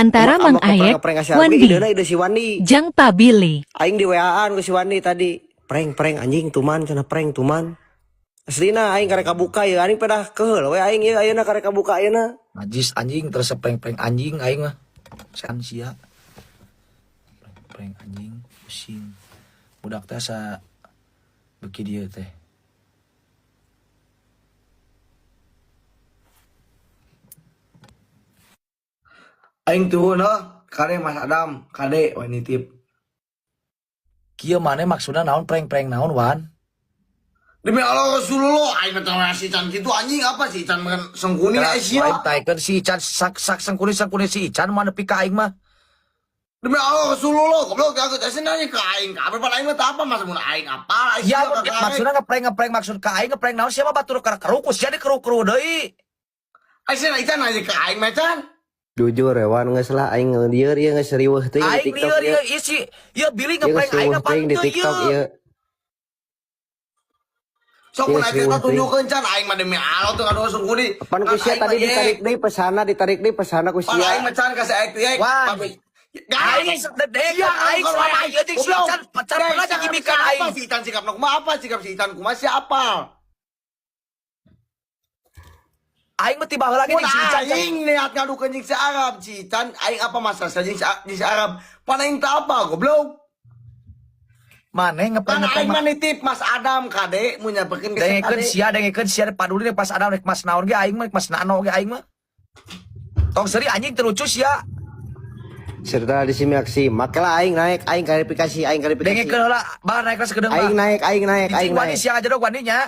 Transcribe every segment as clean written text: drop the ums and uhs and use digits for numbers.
Antara Emang Mang ngeprank Aek, ngeprank ka si Arbi, Wandi, ideuna ide si Wandi. Jang Pabili. Aing di WA-an ku si Wandi tadi. Prank prank anjing tuman cenah prank tuman. Aslina aing karek kabuka ya aing pedah keheul we aing ieu ayeuna karek kabuka ayeuna. Najis anjing terus prank-prank anjing aing mah. San sia. Prank anjing pusing. Budak teh asa beuki dieu teh. Aing turun oh, kade Mas Adam, kade we nitip. Kieu maneh maksudna naon prank-prank naon Wan? Demi Allah Rasulullah, aing mah teu si Ican kitu anjing apa sih Ican makan sengkuni Kira ai sia. aing taekeun si Ican sak sak sengkuni sengkuni si Ican mah nepi ka aing mah. Demi Allah Rasulullah, goblok aku teh nanya ke aing, kabeh pan aing mah teu apa masa mun aing apa ai Ya sia ka aing. maksudna ngeprank ngeprank maksud ka aing ngeprank naon siapa batur keru ku sia dikeru-keru deui. Ai sia Ican nanya ke aing mah Can. Jujur ya Wan geus lah aing lieur ieu geus riweuh teuing di Aing TikTok lieur ieu. ieu ieu si ieu Billy Ieu geus ngeprank aing riweuh apa teuing di teu TikTok ieu. ieu. Sok Ieu mun geus aing teh riweuh teuing. tunjukkeun Can, aing mah demi Allah teu ngadoa sengkuni. Pan ku Kan sia aing tadi mah ye. ditarik deui pesana ditarik deui pesana ku Pan sia. aing mah Can ka si Aing teh. Wan. Aing Aing dedek aing selama ieu jeung si Ican pacar pernah digimikan Apa aing. si Ican sikapna kumaha apa sikap si Ican kumaha si apal. Aing mah tiba heula ge Mun jeung si Ican. aing niat ngadukeun jeung si Arab, si Ican aing apa masalah jeung si Arab. Pan aing teu apa goblok. Maneh ngeprank Pan ngeprank aing mah nitip Mas Adam kade mun nyampekeun ke si dengekeun kade. sia dengekeun sia paduli rek Mas Adam rek Mas naon ge aing mah rek Mas Nano ge aing mah. Tong seuri anjing teu lucu sia. Serta disimak-simak lah aing naik aing klarifikasi aing klarifikasi. Dengekeun heula bah naik lah sakedeung Aing bah. naik aing naik Cicing aing wani naik. sia ngajedog wani nya.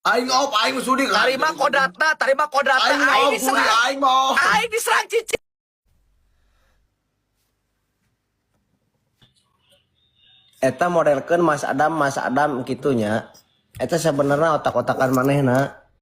Aing op aing mah sudi ka. Tarima kodratna, tarima kodratna Aing mah aing op sudi diserang. aing mah. op. Aing diserang cicing. Eta modelkeun Mas Adam Mas Adam kitunya. Eta sebenarnya otak-otakan manehna.